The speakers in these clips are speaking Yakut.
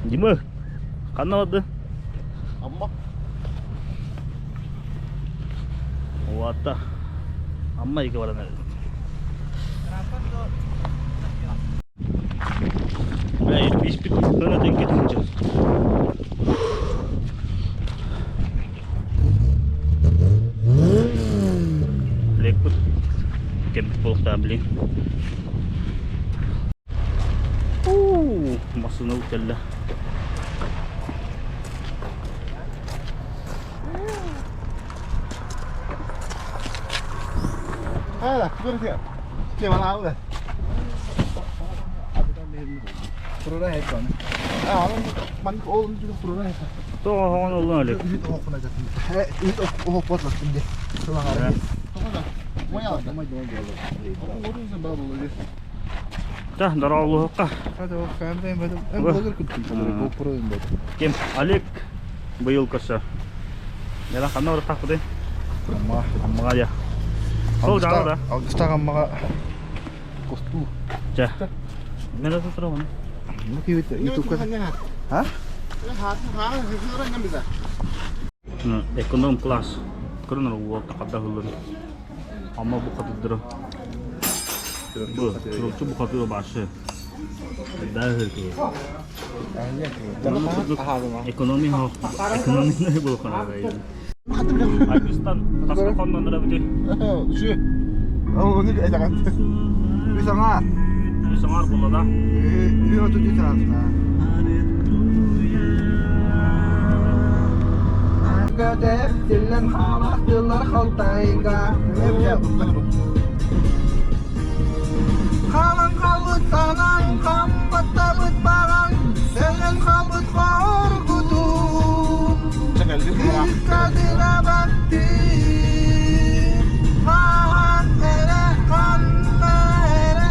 Дима, ханна барды? Амма. Уата. Амма ике баран эрэр. Испит хана тенке тинче. Лекпут кемпит болуктаан билин. Массыына кэллэ. Hala, көрү Кемалаабы. Турара хэтон. Аа, ман ол турара хэтон. Тоҕо хоҕон оллон Олег. Үт оһоххуна жатын. Үт оһох ботлаттым де. Сылаҕара. Да, дороолуһукка. Ким? Олег быйыл көрсө. Яла ханна барыттахпытый? Амма. Аммаҕа дьэ. Сол дьаҕа да. Алгыстаах Аммаҕа костуу. Дьэ. Мен это турабын. Ну кибит ютубка. А? Эконом класс. Көрүнөр уолта хадда хыллын. Ама бу хатыддыра. Бу, чурукчу бу хатыра башы. Да хыркы. Экономия экономия булхана. Айгыстан таска хоннонура бити. Үсү. Оны эдаган. Үс аңар. Үс аңар була да. Ү оту жүз Көтөптүллэн хаалахтылар халтайга Хаалан хаалбыт санаң хамбаттабыт баҕаҥ Сэлэн хаалбыт хоргутун Кадырабаттыы Хаан эрэ ханна эрэ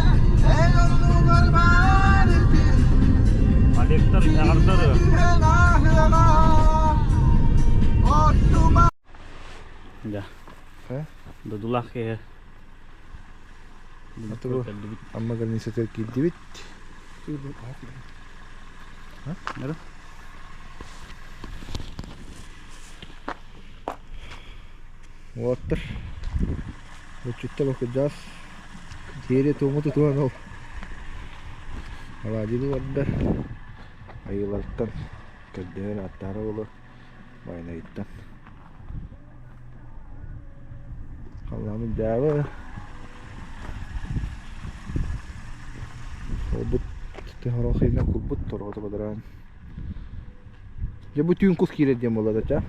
Эн оннугар баар этин Олегтар эҕэрдэ Дьэ. Додулаах киһи. Амма границатыгар киирдибит. Уоттар. Уччутта бакыдьаас. Тиэри туому тутуһан ол. Алаадьылыы барда. Айыылартан көрдөһөн ааттаара буолуо. Байанайыттан. Халлааммыт дьаабы. Олбут хорох иһинэн курбут торҕото бадараан. Дьэ бу түүн кус киирэр диэн буолла да ча.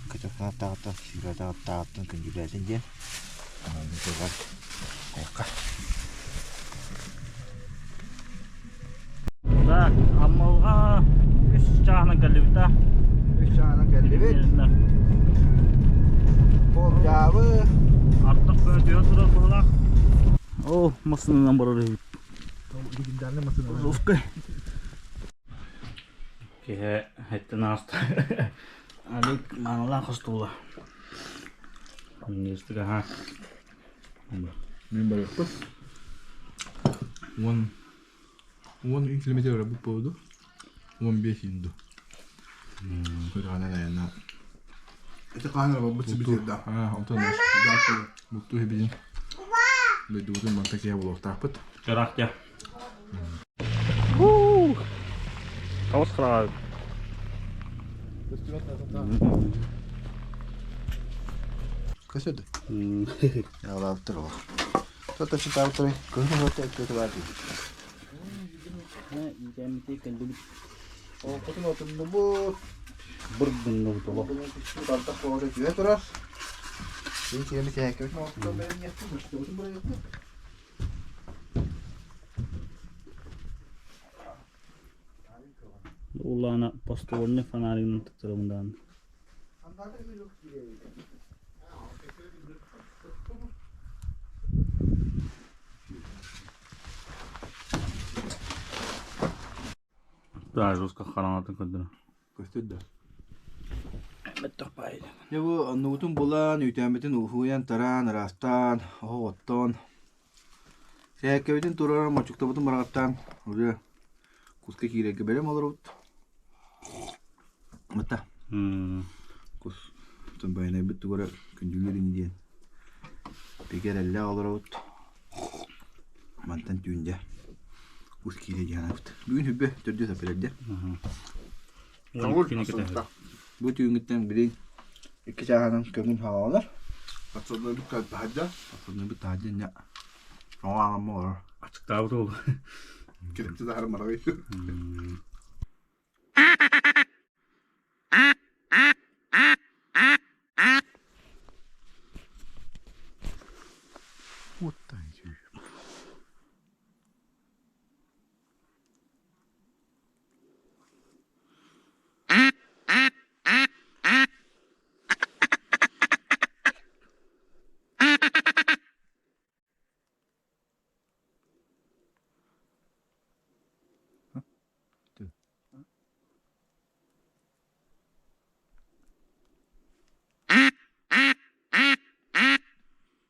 Көтөхтаахтан сүүрэтаахтаахтан күндүлээтин диэн тугар айка Так, Аммалга үс чааһынан кэллибит да. Үс чааһынан кэллибит. Полдьаабы. Артық көтүө турар быһылаах. О, массыынанан барар эбит. Легендарный массыына. Жестко. Киһи эттэн ааста. Алик маанылаах хостуула. Минньигэстик аһаа. Мин барыахпыт. 10 10 километр барбыт буолду. 15 инду. Кырганан айана. Это хаан барбыт сибитирда. А, онтон бутту хибидин. Дойдубутун манта киһи буолуохтаахпыт. Чыраах дьэ. Хаус хараҕа. Көсөдө. Ялаптыр ол. Тото читаутары көһүн өтө өтө бар дии. Иитэммити кэллибит. Оокутун отуннубут. Быр гынныбыт олох. Тарта хоору түһэ турар. Син киэми тээккэбит оҥостон бэринниэхпит, мустубутун бырайыахпыт. Улаана посторонний фонаригынан тыктырабын даҕаны. Да, жестко хараҥатын көрдөрө. Көстөр да. Мөттөх баайы. Дьэ бу оннубутун булан, үүтээммитин уһуйан, тараан, ыраастаан, оһох оттоон, сээккэбитин туруоран, мочуктабытын быраҕаттаан, уже куска киирэргэ бэлэм олоробут. Мата. Кус байанайбыт тугу эрэ күндүлүүр ини диэн бигэ эрэллээх олоробут. Мантан түүн дьэ кус киирэ диэн санаабыт. Бүгүн хүббэ төрдүс апрельде. Бу түүҥҥүттэн билигин икки чааһынан көҥүл хаалалар. Пацаннарбыт таһырдьа. Пацаннарбыт таһырдьа инньэ оҕо ааҕаммы олорор. Ачыктаабыт уол. Кирипчи таһар марагай. Уоттан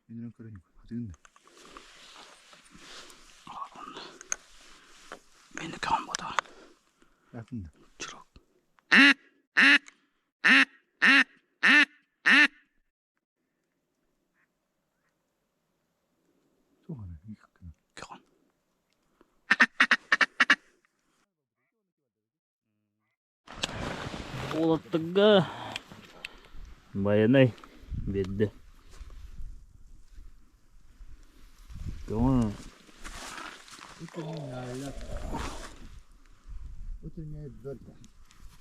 Иннинэн көрөн хатыын да. Мені кам бота. Атын да. Чурок. Кеҕон. Уолаттарга байанай биэрдэ. Көҥүл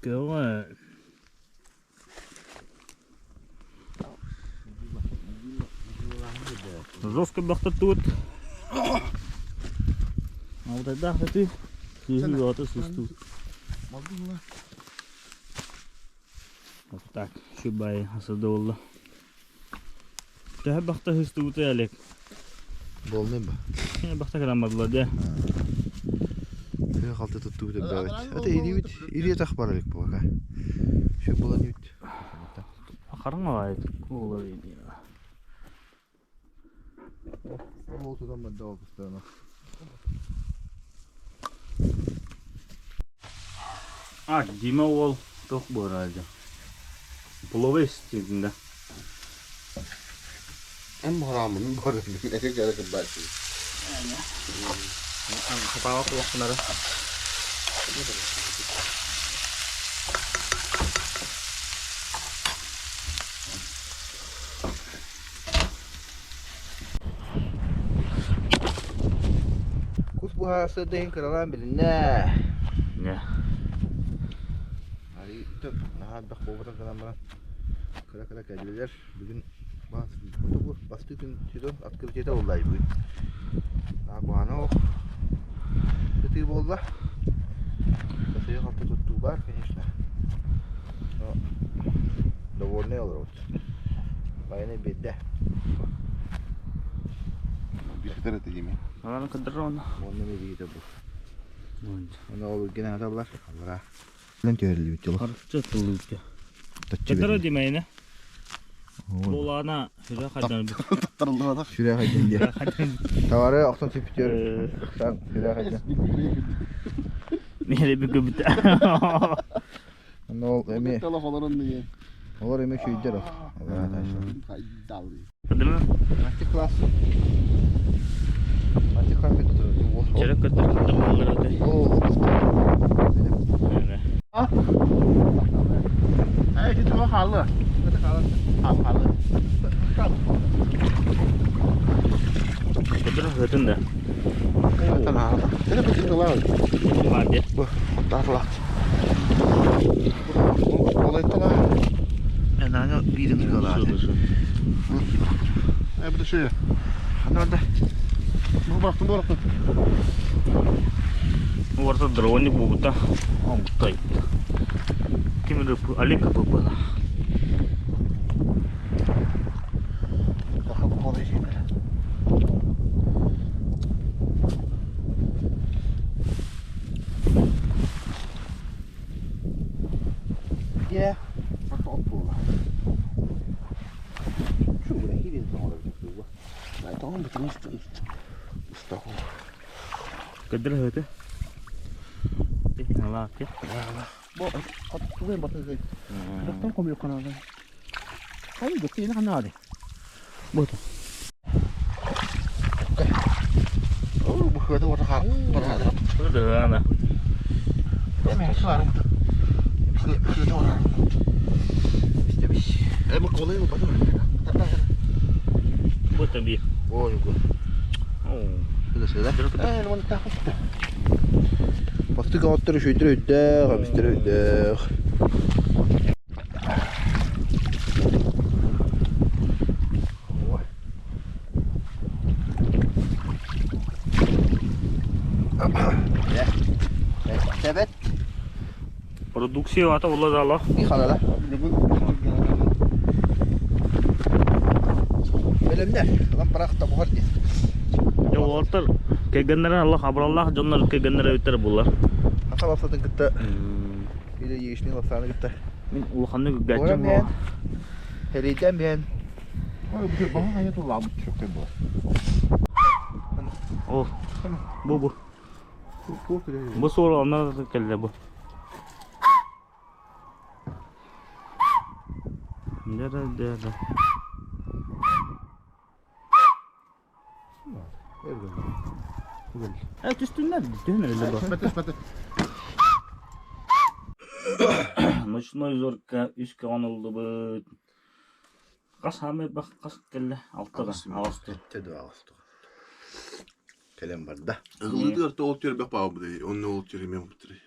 Көҥүл Жестко бахтаттыбыт. Алтайдаах сытыы. Сыыһы уота сыстыбыт. Вот так, шубай асырда болла. Төһө бахта сыстыбыты Олег? Болнай ба? Бахта кыраммадылар дэ. Төһө халты туттубут өбөбөт. Ата илиибит илии атах бар элек бука. Шө булан үт. Хараҥа олар Ол тутан барда ол постоянно. А, Дима уол туох буолар Пуловый истиитинде. Эн буһарааммын барым. Эке кэлэ кырбааччы. Хатаҕа кулахтанары. Кус буһаасы дыһын кыралаан билиннэ. Не. Ари төп наһаа элбэх буолбатах гынан баран кыра-кыра кэллилэр. Бүгүн бастыы күн сезон открытиета буолла бүгүн. Наһаа куһаҕана ох. Сытыы буолла. Сытыы халты туттуу баар, конечно. Но довольный олоробут. Байанай биэрдэ. Биир этэ диме. Аланы кыдырыр онно. Онно биһиги бу. Оны ол генә аталар. Аллара. Мен төһөрүлүбүт дьоло. Харчы тыллыытка. Кыдыры димейне. Булана сүрэ хайдан. Таттарыллыбатах. Сүрэ хайдан диye. Товары охсон сүпүтүөр. Сан сүрэ хайдан. Мире bir көбүтэ. Онно ол эми Телефонун диye. олор эми шүйдер ол. Аллара ташы. Хайдал. Кыдыры. Мастер класс. Мастер класс көтүр. Чөрө көтөр кыдыр боллар өтө. Ол Эй, ти туга хаалла. Хаал хаалла. Кыдыры хөтүн да. Это бу тылар. Барды. Бу тарлак. Олай тала. Энаны бирин кылады. Э, бу шее. Ханада. Бу бактым, бу бактым. Орта дроник бугута. Оңтай. Кимир Алика бубана. Yeah. Бу топ була. Көдөр hötü. Алаак. Бу Бу tabii. Бастык оттор үчүгэй өйдөөх, эмистер өйдөөх. Sebet. Продукция ата ула дала. Михалала. Бэлэмнэр. Lan бырахта буһар диэн. Я уолаттар кэргэннэрин Аллах абыраллаах дьоннор кэргэннэрэ эбиттэр буллар. Саха лапсатын кытта или яичный лапсаны кытта. Мин улаханнык Буоран үггээччим биэн. Херейден биэн. Ол бу бу. Бу суол онно кэллэ бу. Дера дера. Э түстүннэр түһүн өлө бу. Ночной зорка үс оҥоһуллубут. Хас хаамыы хас кэллэ? Алтыга, аҕыста. Төдө аҕыстыга. Кэлэн барда. Ыгылыытыгар тоҕо түөрбэх баабытай, онно ол түөрэмиэн буттарай.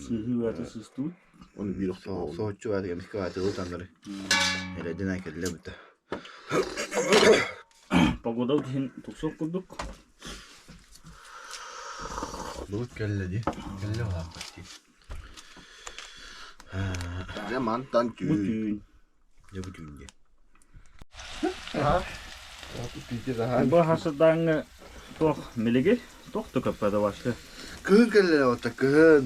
Сыһыы сыстыбыт. Оны биир охтоох. Соһуччу бааты эмискэ бааты ылытаннары. Элэдин ай кэллэ бутта. Погода иһин тупсуох курдук. Былыт кэллэ дии. Кэллэ улааппат дии. Дьэ мантан Бу түүн. түүн. Дьэ бу түүн дии. Бу хасыдааҥҥы туох милиги туох да көппөтө вообще. Кыһын кэллэ ота кыһын.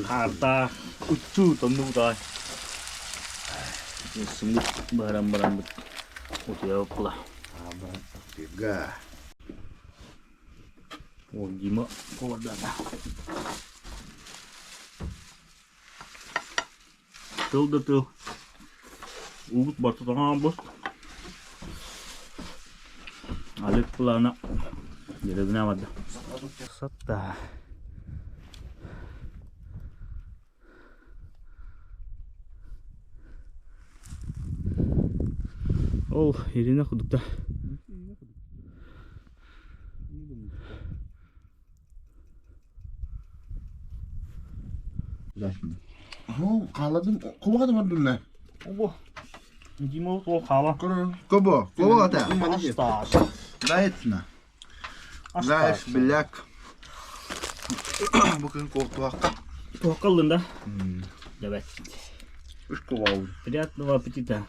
Хаартаах уччуу тоннубут Сымыт бааран бараммыт утуйа уккула. Тыга. О, Дима повардата. Тыл да тыл. Угут бартатаҕа бу. Алек плана деревня барда. Сатта. Ол Ирина кудукта. Халадым, кубаҕа бардылар. Обо. Дима ол хала. Кобо, кобо ата. Астаас. Знаете. Знаешь, беляк. Бу күн куохтуохха. Туохкаллын да? Давай. Үс кобо. Приятного аппетита.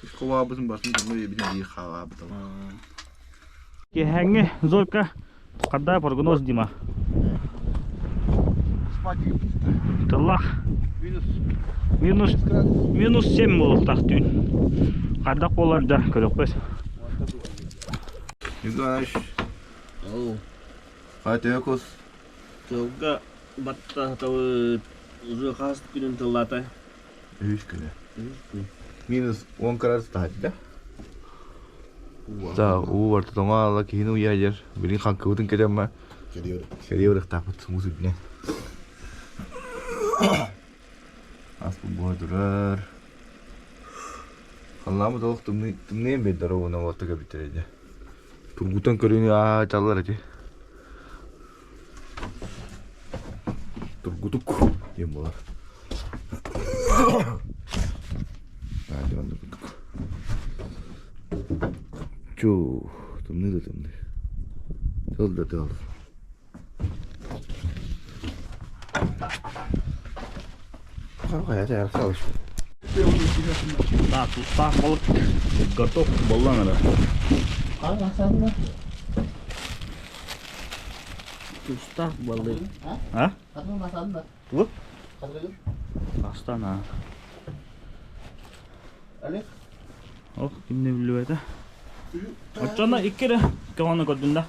Үс кобо бытын басын тымны ебин дии хаала бытын. Киэһээҥҥи Зорька хардаа прогноз Дима. Тыллах. Минус минус 7 буолуохтаах түүн. Хардах буолар да көрөхпөт. Юганыш. Хай кос. Тылга батта тавы уже хас күнүн тыллата. Үс күнэ. Минус 10 градус таһат да. Да, уу барта тоҥа ала киһини уйа жер. Билин хаҥкыбытын кэтэммэ. Кэлиэ ырыхтаахпыт сумус үрдүнэн. Аспыт буһа турар. Халлааммыт олох тымныы тымныйан биэрдэ оруобуна уолаттар кэлбиттэрэ дьэ. Тургутан көрүүнү аачаллар ити. Тургутук диэн буолар. Аа, оннук курдук. Чуу, тымныы да тымныы. Тыл да тыл. Да, тустаах балык готов буоллан эрэ. Тустаах балык. А? Тугу? Бастан а. Ох, кимне билбэтэ. Оччоно икки эрэ көҕөнү көрдүн да?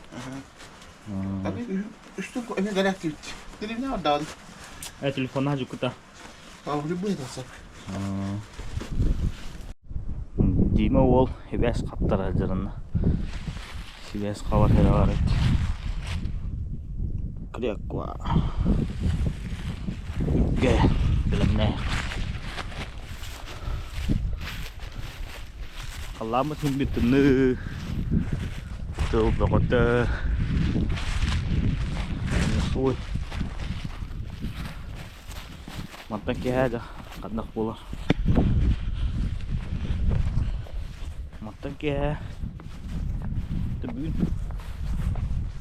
Үстүн эмиэ гэрээктибит. Телевизор бардаҕын. Э, телефонна жуккута. Дима уол сибээс хаптара дьарына. Сибээс хабар хера бар эт. Креква. Үргэ бэлэмнээх. Халлааммыт син тымныы. Тыл бөҕөтө. Суой. Мантан киэһээ да ханнык буолар. Мантан киэһээ бүгүн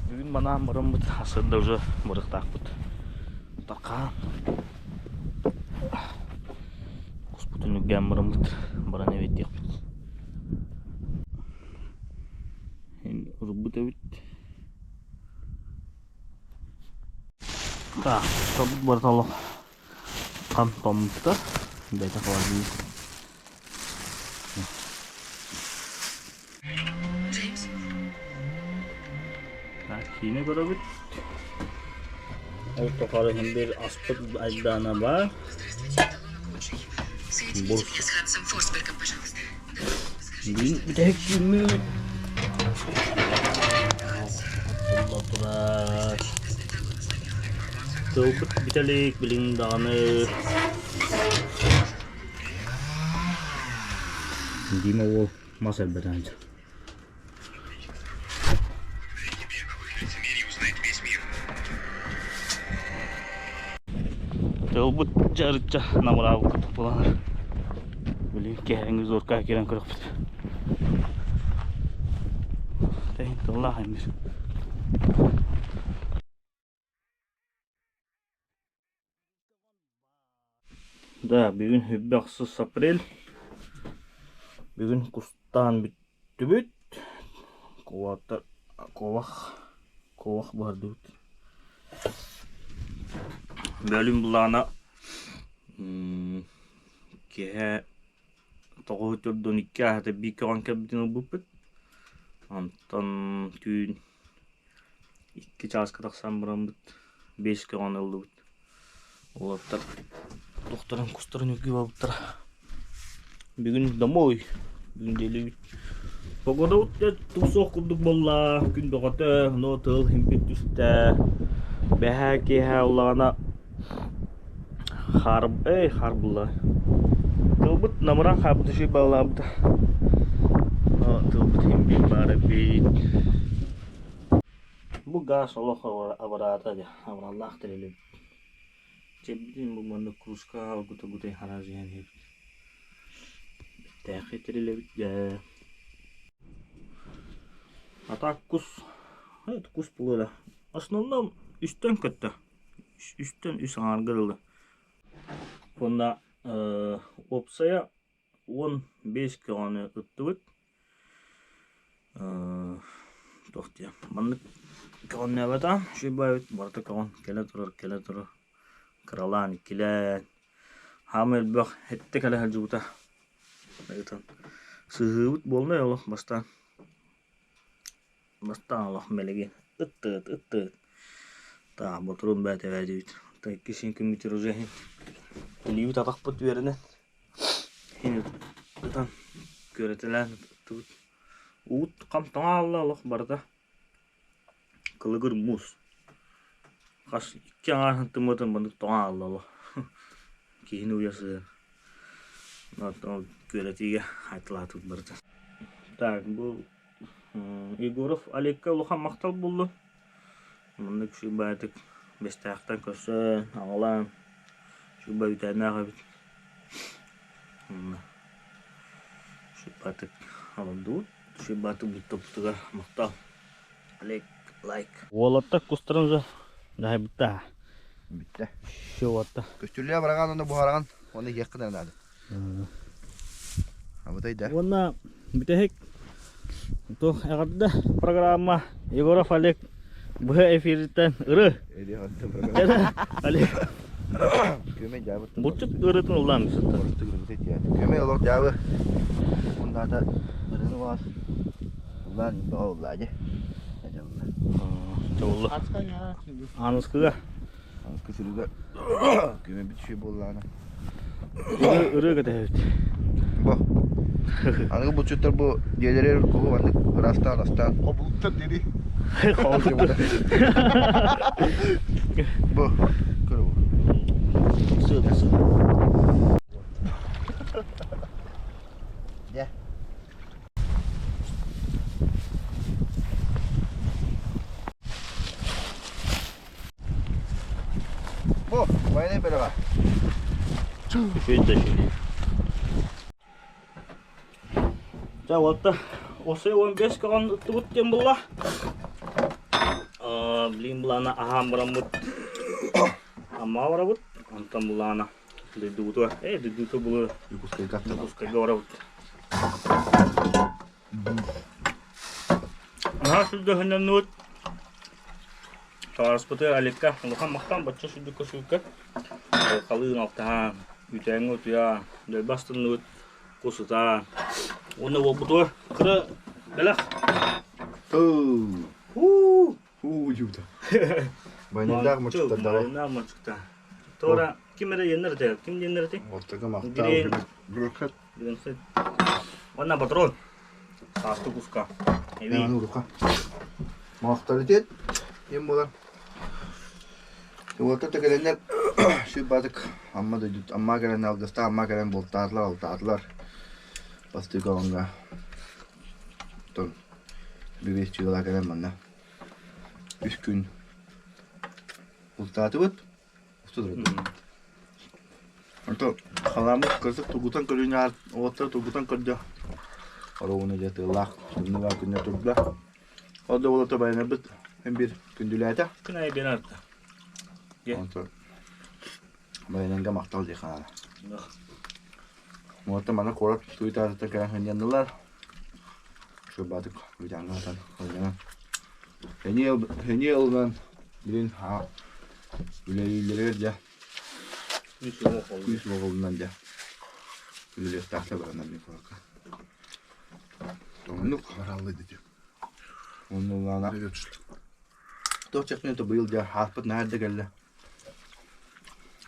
бүгүн манаан бараммыт сарсыарда уже барыахтаахпыт. Тархаан куспутун үргээн бараммыт баран эбиэттиэхпит. Урбут эбит. Так, тобут барыта олох хам томмуттар. Бэйэтэ холодильник. Так, киинэ көрөбүт. Ол тухары иһин биир аспыт айдаана баар. Соедините меня с Хансом Форсбергом, пожалуйста. Бүгүн бүтэһик күммүт. Турар. Тылбыт бүтэ илик, билигин даҕаны. Дима уол мас элбэтэн сылдьар. Тылбыт дьарычча намыраабыт курдук буолан билигин киэһээҥҥи зорка киирэн көрүөхпүт. Тэһин тыллаах эмир. Да, бүгүн хүббэ ахсыс апрель. Бүгүн кустаан бүттүбүт. Куота куобах куобах буһардыбыт. Бөлүм былаана киэһэ тоҕуһу төрдүн икки аһата биир көҕөн кэлбитин ылбыппыт. Онтон түүн икки чааска тахсан бараммыт биэс көҕөн ыллыбыт. Уолаттар туохтарын кустарын үргүү барбыттара. Бүгүн домой. Бүгүн дьиэлиибит. Погодабыт дьэ тупсуох курдук буолла. Күн бөҕөтө, но тыал иһимпит түстэ. Бэһээ киэһэ улаҕана хаар эй хаар булла. Тылбыт намыраан хаалбыт үчүгэй баалаабыта. Тылбыт иһин биир баар эбит. Бу гаас олох абыраата дьэ, абыраллаах тэрил эбит. Чэйбитин бу маннык кружкаҕа оргута-оргута хараас иһэн иһэбит. Бэртээхэй тэрил эбит дьэ. А так кус, это кус буолуо да. В основном үстэн көттө. Үстэн үс аҥаарга дылы. Уонна уопсайа 15 көҕөнү ыттыбыт. Туох диэ, маннык көҕүннээбэтэ, үчүгэй барыта көҕүн кэлэ турар, кэлэ турар, кыралаан, иккилээн, хаама элбэх эттэ кэлэ сылдьыбыта. Ыытан сыһыыбыт буолла олох бастаан, бастаан олох мэлигин ыттыгыт, ыттыгыт, таах ботуруун бэйэтэ бэйэтибит, икки син күммүтүгэр уже иһин илиибит атахпыт үөрэнэн Ытан күөрэтэлээн ыттыбыт. Уут хам тоҥо хаалла олох барыта. Кылыгыр муус. Хас икки аҥаар тыммытын маннык тоҥо хаалла олох. Киһини уйа сыһыар. Оттон күөрэтиигэ хаайталаатыбыт барыта. Так, бу Егоров Олегка улахан махтал буоллун. Маннык үчүгэй Бэстээхтэн көрсөн, аҕалаан, үчүгэй үтээннээх эбит. Үчүгэй олордубут. Үчүгэй бултаппытыгар махтал. Олег, лайк. Уолаттар кустарын уже дьаһайбыттаа. Бүттэ. Все уотта. Көстүллэ бараҕан уонна буһараҕын уонна иһиэххин эрэ наада. Абытай да. Уонна бүтэһик туох эҕэрдэ программа Егоров Олег быһа эфириттэн ыры. Олег. Күөмэй дьаабы. Булчут ырытын ыллаан Күөмэй олох дьаабы. Мундаата ырыны баас. Улаан бөҕө буолла дьэ. Чоллу. Аныскыга. Аныскы сырыыга күмэ бүтүшүй буоллаҕына. Ырыа кэтэһэбит. Бу. Аныгы булчуттар бу дьиэлэригэр куһу маннык ыраастаан астаан. Хобулуктар дири. Бу. Көрө бу. Сыа сыа. Дьэ. Бу, войны бөлөҕө. Үчүгэй да үчүгэй. Дьэ, уолта осы 15 көҕөн ыттыбыт диэн булла. Блин булаана аһаан бараммыт. Амма барабыт. Онтон булаана дойдубутугар. Э, дойдубутугар булу Якутскайга Якутскайга барабыт. Наһаа сүрдэһиннэннибит. Табаарыспытыгар Аликка улахан махтан бачча сүрдүккэ сүркэ. Халыын алтаһаан, үүтээҥҥэ утуйаан, дойбу астынныбыт, кус ытаан. Уонна уолбутугар кыра бэлэх. Уу, уу, Байнайдаах мочуктардаҕа. Байнайдаах мочуктар. Тора ким эрэ иэннэр этэ? Ким диэннэр этэй? Ортака махтал. Грин. Грохот. Гринхед. Уонна патрон. Сааскы куска. Эби. Урука. Махталитет. Ким болар? Уолаттар да кэлэннэр сүр баатык Амма дойдут Амма кэлэн алгыстаах Амма кэлэн бултаатылар алтаатылар. Бастыыка оҥҥа оттон бибиэс чыылаа кэлэн манна үс күн бултаатыбыт. Онтон халааммыт кырдьык тургутан көрүүнү уолаттар тургутан көрдө. Оруобуна дьэ тыаллаах тымныылаах күннэр турда. Ол да уолаттар байанарбыт эн биир күндүлээтэ. Күн аайы биэн арта. Онтон байанарга махтал дии хаала. Уолаттар манна куорат туйтаатыттан кэлэн сынньаннылар. Шырбаатык бүтээҥҥэ сытан сынньанан. Сэниэ ылынан билин үлэлииллэригэр дьэ күүс уоҕулунан дьэ үлэлиэхтээхтэр бараннар мин куоракка. Оннук Бараллы дити. Оннулаана туох чахчыны быйыл дьэ ааспыт наһаа эрдэ кэллэ.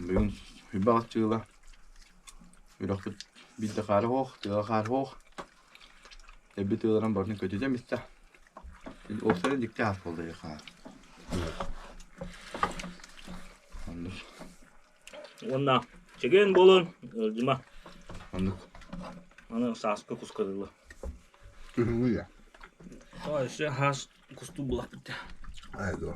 Бүгүн үбэ чыыла үрэхпит биирдэ хаары суох, тыаҕа хаар суох. Эбит ыалларын барытын көтүтэн истэ. Уопсайынан дьикти аас буолла дии Оннук. Уонна чэгиэн буолун, ыалдьыма. Оннук. Аны сааскы куска дылы. Күһүҥҥү я. Өссө хаас кустуу булахпыт. Айдо.